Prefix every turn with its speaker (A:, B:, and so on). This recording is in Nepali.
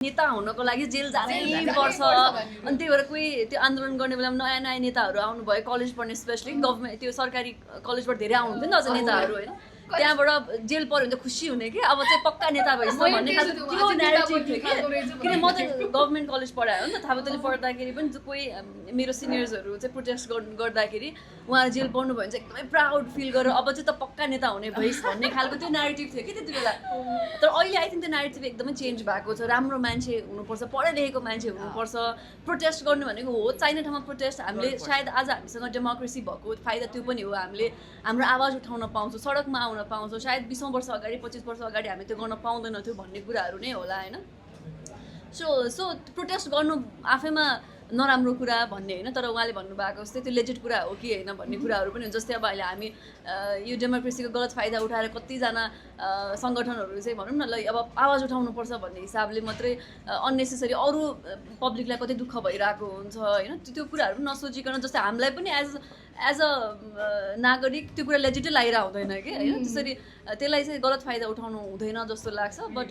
A: नेता हुनको लागि जेल जानै पर्छ अनि त्यही भएर कोही त्यो आन्दोलन गर्ने बेलामा नयाँ नयाँ नेताहरू आउनुभयो कलेज पढ्ने स्पेसली गभर्मेन्ट त्यो सरकारी कलेजबाट धेरै आउनुहुन्थ्यो नि त अझ नेताहरू होइन त्यहाँबाट जेल पऱ्यो भने त खुसी हुने कि अब चाहिँ पक्का नेता भइस भन्ने खालको त्यो न्यारेटिभ थियो कि किन म त गभर्मेन्ट कलेज पढायो नि त थापातोली पढ्दाखेरि पनि कोही मेरो सिनियर्सहरू चाहिँ प्रोटेस्ट गर्दाखेरि उहाँहरू जेल पढ्नु भयो भने चाहिँ एकदमै प्राउड फिल गरेर अब चाहिँ त पक्का नेता हुने भइस भन्ने खालको त्यो न्यारेटिभ थियो कि त्यति बेला तर अहिले आई थिङ्क त्यो न्यारेटिभ एकदमै चेन्ज भएको छ राम्रो मान्छे हुनुपर्छ पढे लेखेको मान्छे हुनुपर्छ प्रोटेस्ट गर्नु भनेको हो चाहिने ठाउँमा प्रोटेस्ट हामीले सायद आज हामीसँग डेमोक्रेसी भएको फाइदा त्यो पनि हो हामीले हाम्रो आवाज उठाउन पाउँछौँ सडकमा आउन पाउँछौँ सायद 20 वर्ष अगाडि 25 वर्ष अगाडि हामी त्यो गर्न पाउँदैनथ्यौँ भन्ने कुराहरू नै होला होइन सो प्रोटेस्ट गर्नु आफैमा नराम्रो कुरा भन्ने होइन तर उहाँले भन्नुभएको जस्तै त्यो लेजिट कुरा हो कि होइन भन्ने कुराहरू पनि हुन्छ जस्तै अब अहिले हामी यो डेमोक्रेसीको गलत फाइदा उठाएर कतिजना सङ्गठनहरू चाहिँ भनौँ न ल अब आवाज उठाउनुपर्छ भन्ने हिसाबले मात्रै अन्नेसेसरी अरू पब्लिकलाई कति दुःख भइरहेको हुन्छ होइन त्यो कुराहरू पनि नसोचिकन जस्तै हामीलाई पनि एज अ नागरिक त्यो कुरा लेजिटै लागिरहेको हुँदैन कि होइन त्यसरी त्यसलाई चाहिँ गलत फाइदा उठाउनु हुँदैन जस्तो लाग्छ बट